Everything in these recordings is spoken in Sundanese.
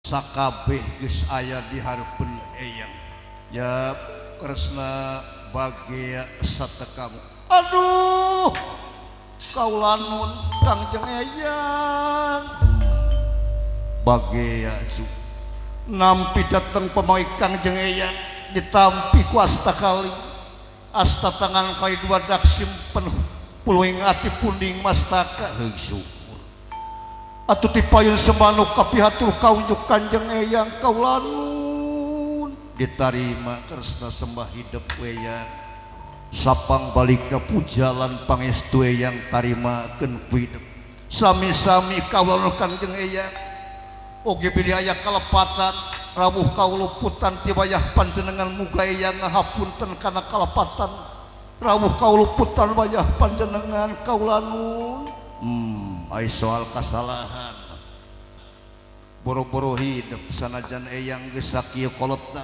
Sakabeh geus aya di hareupeun eyang. Ya Kresna bagea satekamu. Aduh, kaula nun Kangjeng Eyang. Bagea cu. Nampi dateng pemawi Kangjeng Eyang ditampi ku asta kali. Asta tangan kali dua daksim penuh puluing ati punding mastaka heuh syukur. Atuh tipayun semanuk kapihatur kaunjuk Kanjeng Eyang kaula nun ditarima Kresna sembah hidup eyang. Sapang balikna pujalan pangestu eyang tarimakeun ku hidup. Sami-sami kaula nun Kangjeng Eyang. Oge bilih aya kalepatan rawuh kauluputan ti wayah panjenengan muga eyang ngahapunten kana kalepatan rawuh kauluputan wayah panjenengan kaula nun. Ai soal kasalahan boro-boro hidup sanajan eyang geus sakieu kolotna.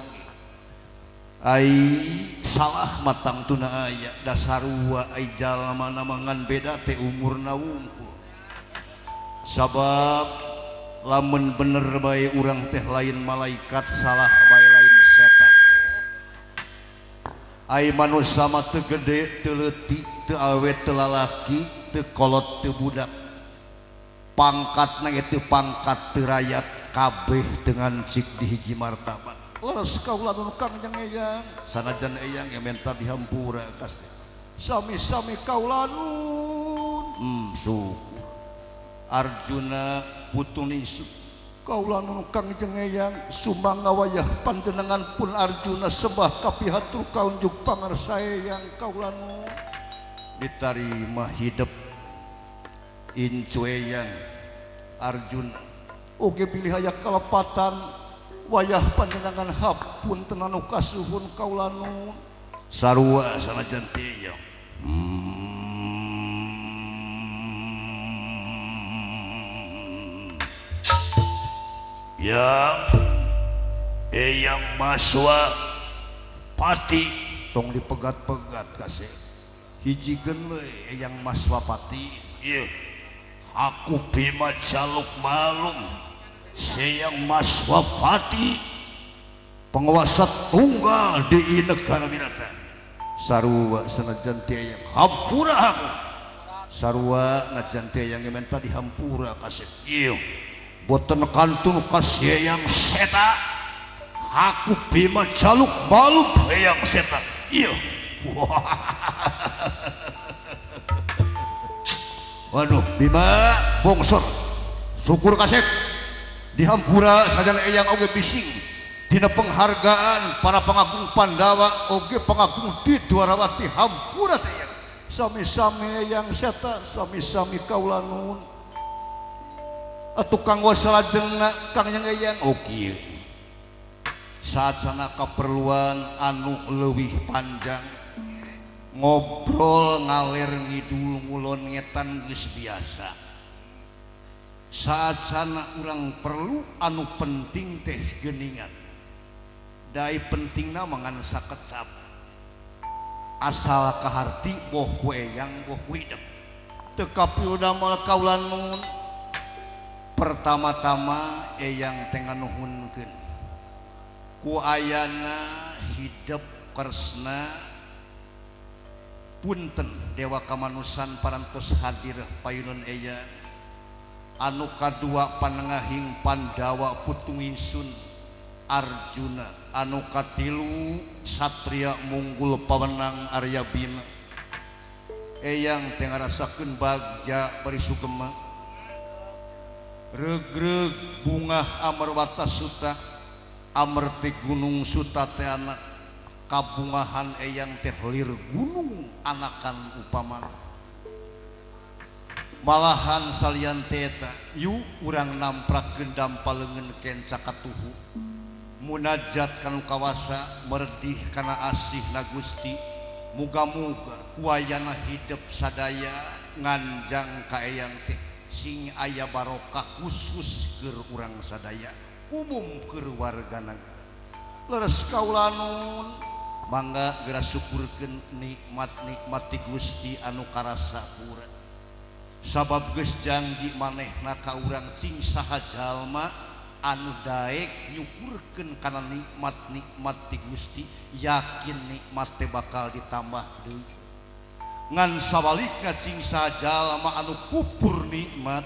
Ai salah matang tuna aya dasarua ai jalma ngan beda teh umurna wungkul. Sabab lamun bener bae urang teh lain malaikat salah bae lain setan. Ai manusa mah teu gede teu leutik teu awe teu lalaki teu kolot teu budak. Pangkatna ge teu pangkat teu rayat kabeh dengan cik di hiji martabat. Leres kaula nun Kangjeng Eyang sanajan eyang ge menta dihampura kasih. Sami-sami kaula nun. Syukur. Arjuna putu ningsu kaula nun Kangjeng Eyang sumangga wayah panjenengan pun Arjuna sembah kapihatur kaunjuk pangarsa eyang kaula nun ditarima hidup incu eyang Arjuna. Oge bilih aya kalepatan wayah panjenengan hapunten anu kasuhun kaula nun sarua sanajan teh eyang. Ya eyang Maswa Pati tong dipegat-pegat kasih hijikeun we eyang Maswapati. Ieu aku Bima Jaluk Malung Eyang Maswapati penguasa tunggal di negara Wirata. Sarua sanajan teh eyang hampura aku. Sarua najan teh eyang menta dihampura kasih. Ieu boten kantun kasih eyang seta aku Bima Jaluk Malung eyang seta. Iya. Waduh Bima bongsor syukur kasep dihampura sajana eyang oge bising dina penghargaan para pengagung Pandawa oge pengagung di Dwarawati hampura teh eyang. Sami-sami eyang seta sami-sami kaula nun. Atuh kanggo salajengna Kangjeng Eyang oke saacana kaperluan anu leuwih panjang ngobrol ngalir ngidul ngulon ngetan geus biasa. Saacana urang perlu anu penting teh geuningan dai pentingna mangan sakecap asal kaharti boh ku eyang boh ku hidup teu kapiudamal kaula nun. Pertama-tama eyang teh nganuhunkeun ku ayana hidup Kresna punten dewa kamanusan parantos hadir payunun eyang anu kadua panengahing Pandawa putu ingsun Arjuna anu katilu satria munggul pawenang Arya Bima. Eyang teh ngarasakeun bagja bari sugema regreg bungah amarwata suta amerti gunung suta teh anak kabungahan eyang teh lir gunung anakan upamana. Malahan salian teh eta yu urang namprak gendam paleungeun kenca katuhu munajat kanu kawasa merdih kana asih na Gusti muga-muga kuayana hidup sadaya nganjang ka eyang teh sing aya barokah khusus keur urang sadaya umum keur warga nagara. Leres kaula nun mangga geura syukurkeun nikmat-nikmat ti Gusti anu karasa urang. Sabab geus janji manehna ka urang cing saha jalma anu daek nyukurkeun kana nikmat-nikmat ti Gusti, yakin nikmat teh bakal ditambah deui. Ngan sawalikna cing sajalma anu kupur nikmat,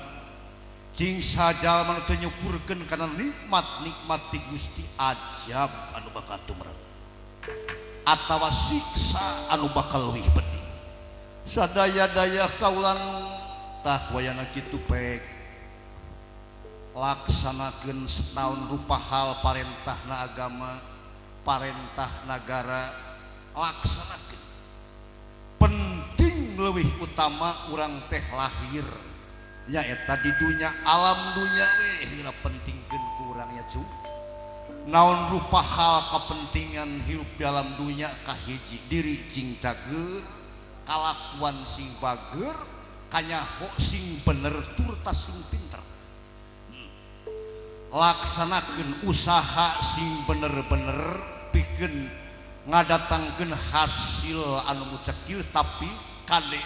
cing sajalma anu teu nyukurkeun kana nikmat-nikmat ti Gusti, ajab anu bakal tumrap atawa siksa anu bakal leuwih pedih. Sadaya-daya kaulan tah wayana kitu pek laksanakeun setaun rupa hal parentahna agama, parentah nagara, laksanakeun. Penting leuwih utama urang teh lahir nyaeta di dunya, alam dunya we heula pentingkeun ku urangnya cu. Naon rupa hal kepentingan hirup di alam dunya kahiji diri cing cager, kalakuan sing bager, kanyaho sing bener turta sing pinter. Laksanakeun usaha sing bener-bener pikeun ngadatangkeun hasil anu mucekil, tapi kade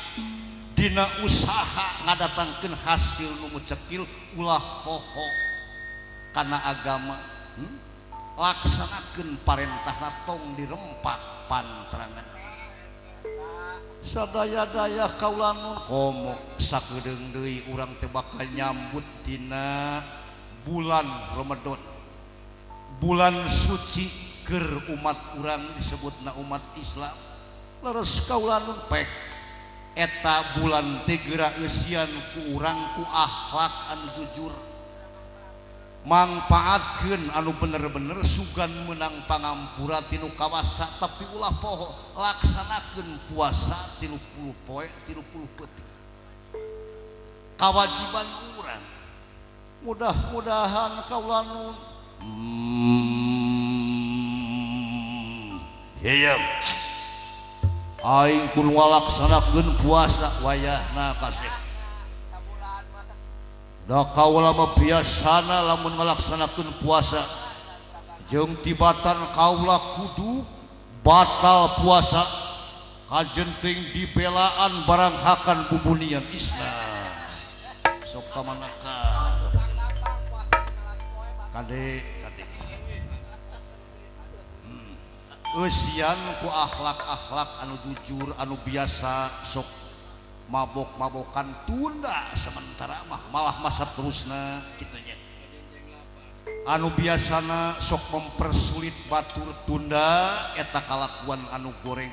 dina usaha ngadatangkeun hasil nu mucekil ulah poho kana agama. Laksanakeun parentahna tong dirempak pantrangan. Sadaya-daya kaula nun komo sakedeung deui urang teh bakal nyambut dina bulan Ramadan, bulan suci keur umat urang disebutna umat Islam. Leres kaula nun pek eta bulan teh geura eusian ku urang ku akhlak anu jujur, mangpaatkeun anu bener-bener sugan meunang pangampura tinu kawasa, tapi ulah poho laksanakeun puasa 30 poe 30 peuting. Kawajiban urang mudah-mudahan kaula nun hayang aing kun ngalaksanakeun puasa wayahna kasih. Da kaula mah biasana lamun ngalaksanakeun puasa jeung tibatan kaula kudu batal puasa kajenting dibelaan barang hakan bubunian Islam. Sok ka manaka kade kade. Eusian ku akhlak-akhlak anu jujur anu biasa sok mabok-mabokan tunda sementara mah malah masa terusna kitunya. Anu biasana sok mempersulit batur tunda eta kalakuan anu goreng.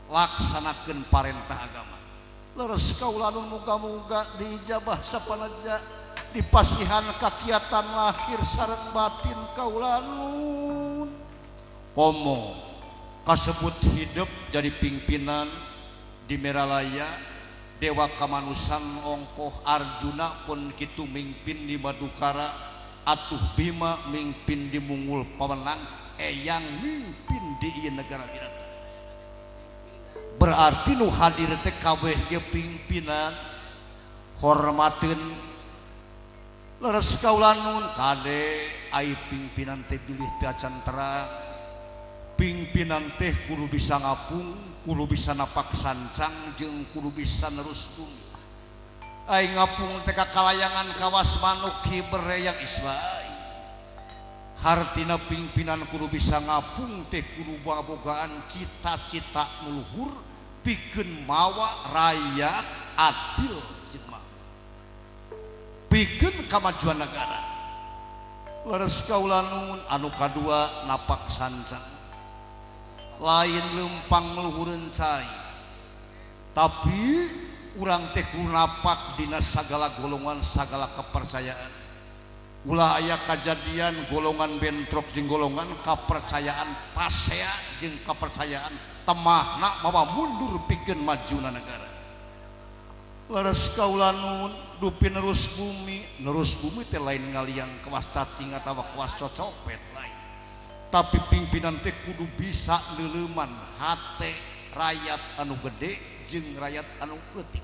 Laksanakeun parentah agama. Leres kaula nun muga-muga diijabah sapanaja dipasihan kakiatan lahir sareng batin kaula nun. Komo kasebut hidup jadi pimpinan di Meralaya Dewa Kamanusan ongkoh Arjuna pun kitu mimpin di Madukara, atuh Bima mimpin di Mungul Pawenang, Eyang mimpin di ieu negara Wirata. Berarti nu hadir teh kabeh ge pimpinan hormateun. Leres kaula nun kade ai pimpinan teh bilih teu acan terang. Pimpinan teh kudu bisa ngapung, kudu bisa napak sancang, jeung kudu bisa nerus bumi. Ai ngapung teh kalayangan kawas manuk hibereyang Islam. Hartina pimpinan kudu bisa ngapung teh kudu bogaan cita-cita nu luhur pikeun mawa rakyat adil jelema, pikeun kamajuan negara. Leres kaula nun anu kadua napak sancang, lain lempang luhureun cai, tapi urang teh kudu napak dina sagala golongan sagala kepercayaan. Ulah aya kajadian golongan bentrok jeung golongan kapercayaan pasea jeung kapercayaan temahna mawa mundur pikeun majuna negara. Leres kaula nun dupi nerus bumi teh lain ngaliang kewas cacing atawa kewas cocopet lain, tapi pimpinan teh kudu bisa neuleuman hate rakyat anu gede jeung rakyat anu leutik.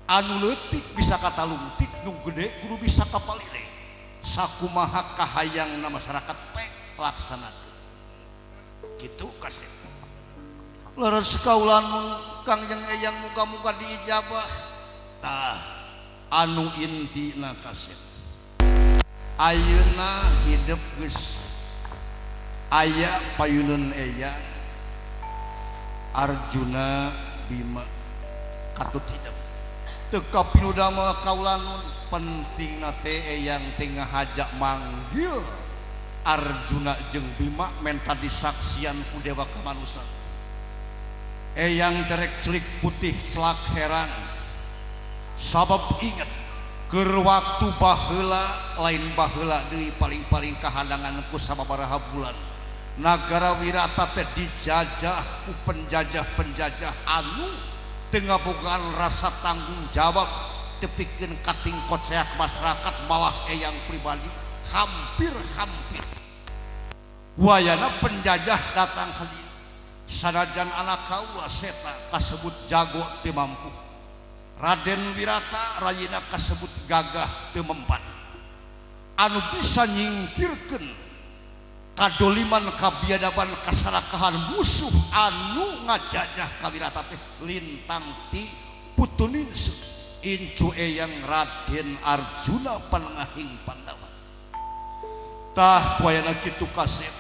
Anu leutik bisa katalungtik, nu gede kudu bisa kapalire. Sakumaha kahayangna masyarakat pek laksanakeun. Kitu kasih. Leres kaula nun Kang jeung Eyang muga-muga diijabah. Tah anu intina kasih. Ayeuna hidup geus aya payuneun eyang Arjuna Bima katut hidup teu kapinudamel kaulanun pentingna teh eyang teh ngahajak manggil Arjuna jeung Bima menta disaksian ku dewa kamanusan. Eyang terek celik putih celak heran sabab inget keur waktu baheula lain baheula deui paling-paling kahadangan ku sababaraha bulan nagara Wirata teh dijajah ku penjajah-penjajah anu teu ngabogaan rasa tanggung jawab tepikeun kating koceak masyarakat malah eyang pribadi hampir-hampir wayana penjajah datang ka dieu sanajan anak kaula seta kasebut jago teu mampu Raden Wirata rayina kasebut gagah teu mempan anu bisa nyingkirkeun kadoliman kabiadaban kasarakahan musuh anu ngajajah ka Wirata teh lintang ti putuningseut incu eyang Raden Arjuna panengahing Pandawa. Tah wayana kitu kasep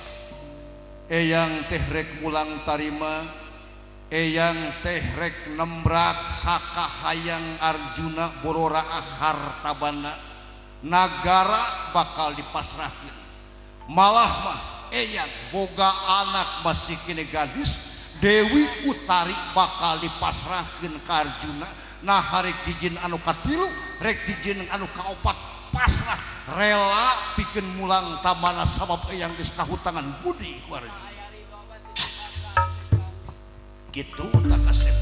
eyang teh rek mulang tarima eyang teh rek nembrak sakahayang Arjuna borora hartabana nagara bakal dipasrahkeun malah mah eyang boga anak masih kene gadis Dewi Utari bakal dipasrahkeun ka Arjuna. Nah rek dijin anu katilu rek dijin anu kaopat pasrah rela pikeun mulang tamana sabab eyang geus kahutangan budi ku Arjuna. Kitu tak kasep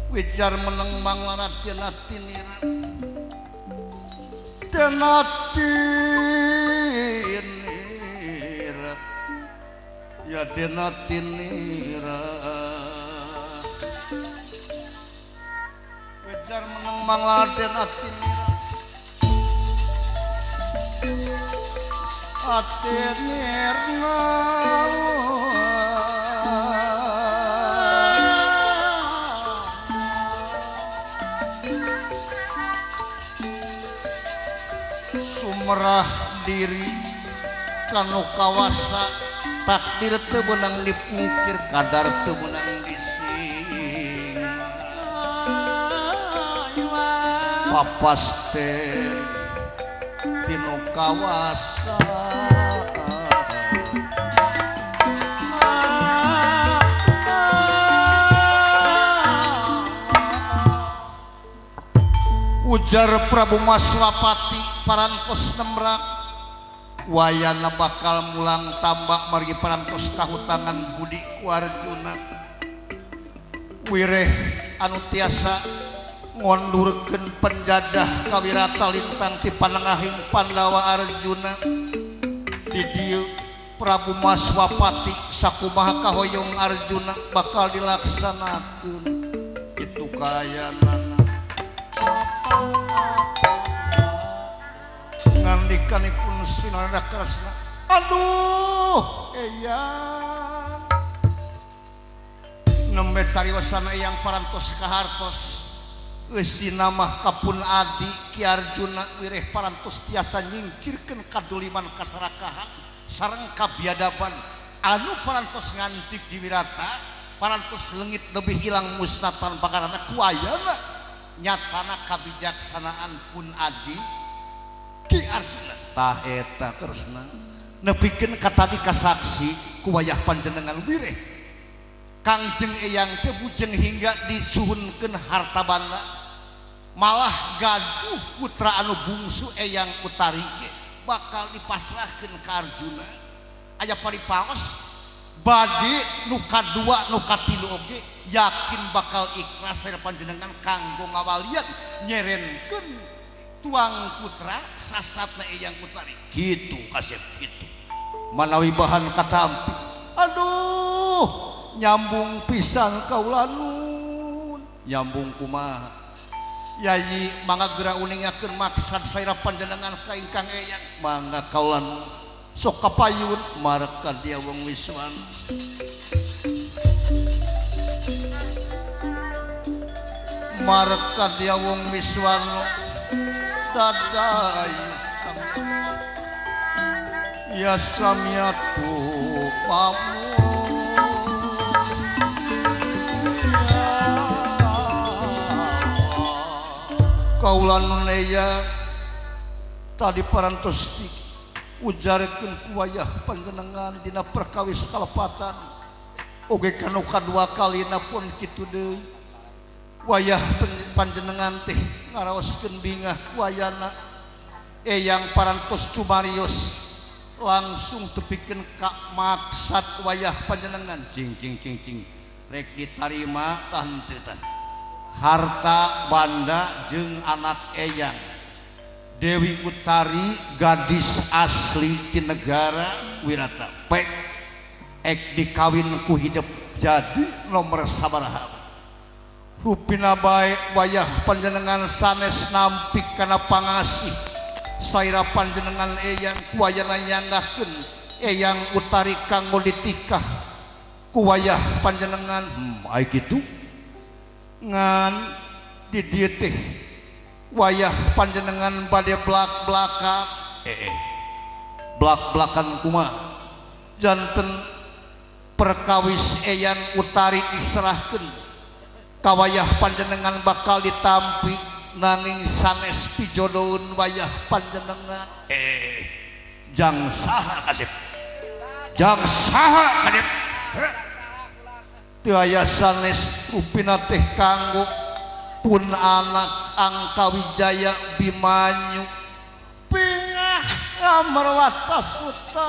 wijar meneng manglarat tinatinira tinatinira ya tinatinira wijar meneng manglarat tinatinira atinirna sumerah diri kanu kawasa takdir teu meunang dipungkir kadar teu meunang dising papasten tinu kawasa ujar Prabu Maswapati parantos nemrak wayana bakal mulang tambak margi parantos kahutangan budi ku Arjuna wireh anu tiasa ngondurkeun penjajah ka Wirata lintang ti panengahing Pandawa Arjuna di dieu Prabu Maswapati sakumaha kahoyong Arjuna bakal dilaksanakeun kitu kaayana ngandikanipun Sri Narada Kresna aduh eyang nembe cariosan eyang parantos kahartos eusina mah kapun adi Ki Arjuna wireh parantos tiasa nyingkirkeun kaduliman kasarakahan sareng kabiadaban anu parantos ngancik di Wirata parantos leungit lebih hilang musnah tanpa karana kuayana nyatana kabijaksanaan pun adi Ki Arjuna tah eta Kresna nepikeun ka tadi kasaksi ku wayah panjenengan wireh Kangjeng eyang teh bujeng hingga disuhunkeun hartabana malah gaduh putra anu bungsu eyang Utari ge bakal dipasrahkeun ka Arjuna aya paripaos bade nu kadua nu katilu oge yakin bakal ikhlas sareng panjenengan kanggo ngawalian nyerenkeun tuang putra sasatna eyang Utari kitu kasep kitu manawi bahan katampi aduh nyambung pisan kaulanun nyambung kumaha yayi mangga geura uningakeun maksad saira panjenengan ka ingkang eyang mangga kaulanun sok kapayun marek ka dia wong wiswan marek ka dia wong wiswan dadai Ya samiatu pamu kaula nu neya tadi parantos ujarkeun ku wayah panjenengan dina perkawis kalepatan oge kanu kadua kalina pun kitu deui wayah panjenengan teh ngaraoskeun bingah wayana eyang parantos cumarios langsung tepikeun ka maksad wayah panjenengan cing cing cing cing rek ditarima tah henteu tah harta banda jeung anak eyang Dewi Utari gadis asli ti negara Wirata pek ek dikawin ku hidup jadi nomor sabaraha rupina bae wayah panjenengan sanes nampik kana pangasih saira panjenengan eyang kuwayana nyanggahkeun eyang Utari kanggo ditikah ku wayah panjenengan ai kitu ngan di dieu teh wayah panjenengan bade blak-blakan blak-blakan kumaha janten perkawis eyang Utari diserahkeun ka wayah panjenengan bakal ditampi nanging sanes pijodoeun wayah panjenengan jang saha kasep jang saha kasep teu aya sanes rupina teh kanggo pun anak Angkawijaya Bimanyu pingah ngamerwata suta.